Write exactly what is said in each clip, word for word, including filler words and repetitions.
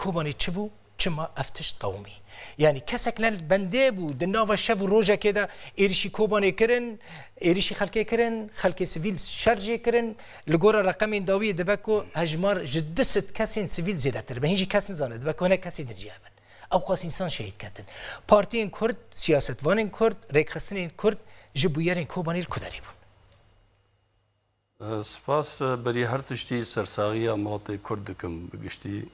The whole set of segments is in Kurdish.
Kobanê çi bû? Çima ev tişt qewimî? Yanî kesek ne bendê bû, di nava şev û rojekê de êrişî Kobanê kirin, êrişî xelkê kirin, xelkê sivîl şer jê kirin. Li gora reqemên dawiyê dibe ku hejmar ji du sed kesên sivîl zêdetir be. Hîn jî kes nizane, dibe ku hinek kesê din jî hebin. Ew qas însan şehîd ketin. Partiyên Kurd, siyasetvanên Kurd, rêkxistinên Kurd ji bûyerên Kobanê li ku derê bûn? Spas, berî her tiştî sersaxiya miletê Kurd dikim bi giştî,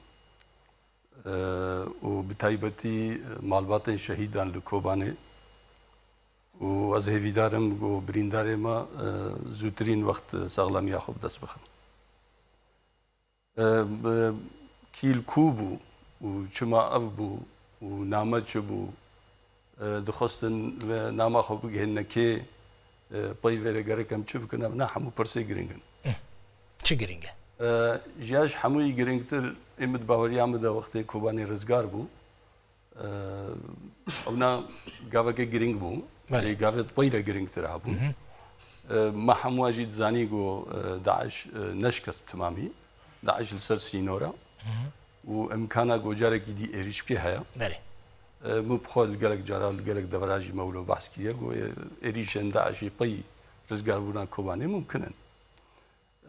û bi taybetî malbatên şehîdan li Kobanê, û ez hêvîdar im ku birîndarê me zûtirîn wext saxlamiya xwe bi dest bixin. E, bi-, kî li ku bû û çima ev bû û name çi bû, e, dixwestin ve nama xwe bigihênine kê, e, pey vê re gerek em çi bikin, ev ne hemû pirsê giring in. Çi giring e? E, ji ya ji hemûyî giringtir, ê min di baweriya min de wextê Kobanê rizgar bû, Ew na gaveke giring bû. Belê. Lê gavê di pey re giringtir hebû. Hı hı. E, me hemû jî dizanî ku, e, DAIŞ, e, neşikest timamî. DAIŞ li ser sînor e. Hı hı. Û imkana ku carekî dî êrîş bike heye. Belê. E, min bi xwe li gelek cara, li gelek devera jî me wilo behs kiriye ku, e, êrîşên DAIŞê pey rizgarbûna Kobanê mumkin in.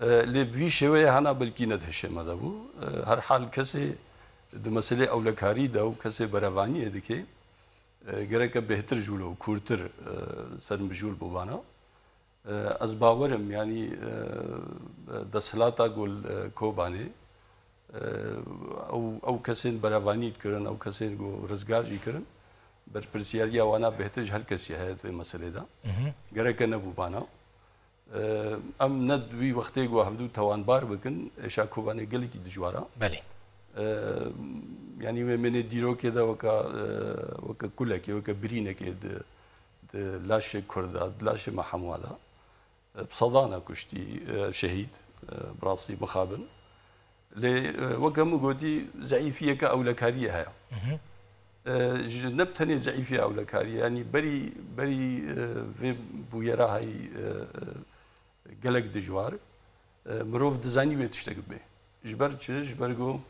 E, lê bi vî şêweyê hana belkî ne di hişê me de bû. E, her hal kesê di meselê ewlekarî de û kesê berevaniyê dike, e, gereke bêhtir ji wilo û kûrtir, e, ser mijûl bûbana. E, ez bawer im, yanî, e, desthilata ku li, e, Kobanê, e, ew, ew kesên berevanî dikirin, ew kesên ku rizgar jî kirin, berpirsiyariya wana bêhtir ji her kesî heye di vê meselê de. Hı hı. Gereke nebûbana. Em ne di wî wextê ku hevdû tewanbar bikin, êşa Kobanê gelekî dijwar e. Belê. Yanî wê mênê dîrokê de weke, weke kulekê, weke birînekê di, di laşê Kurda, di laşê me hemûa de, bi sedana kuştî, şehîd, bi rastî mixabin. Lê, e, weke min gotî, zeîfiyeke ewlekariyê heye. Hı hı. E, ji, ne bi tenê zeîfiya ewlekariyê, yanî berî, berî, e, vê bûyera heyî, e, e, gelek dijwar, e, mirov dizanî wê tiştek bibe. Ji ber çi? Ji ber ku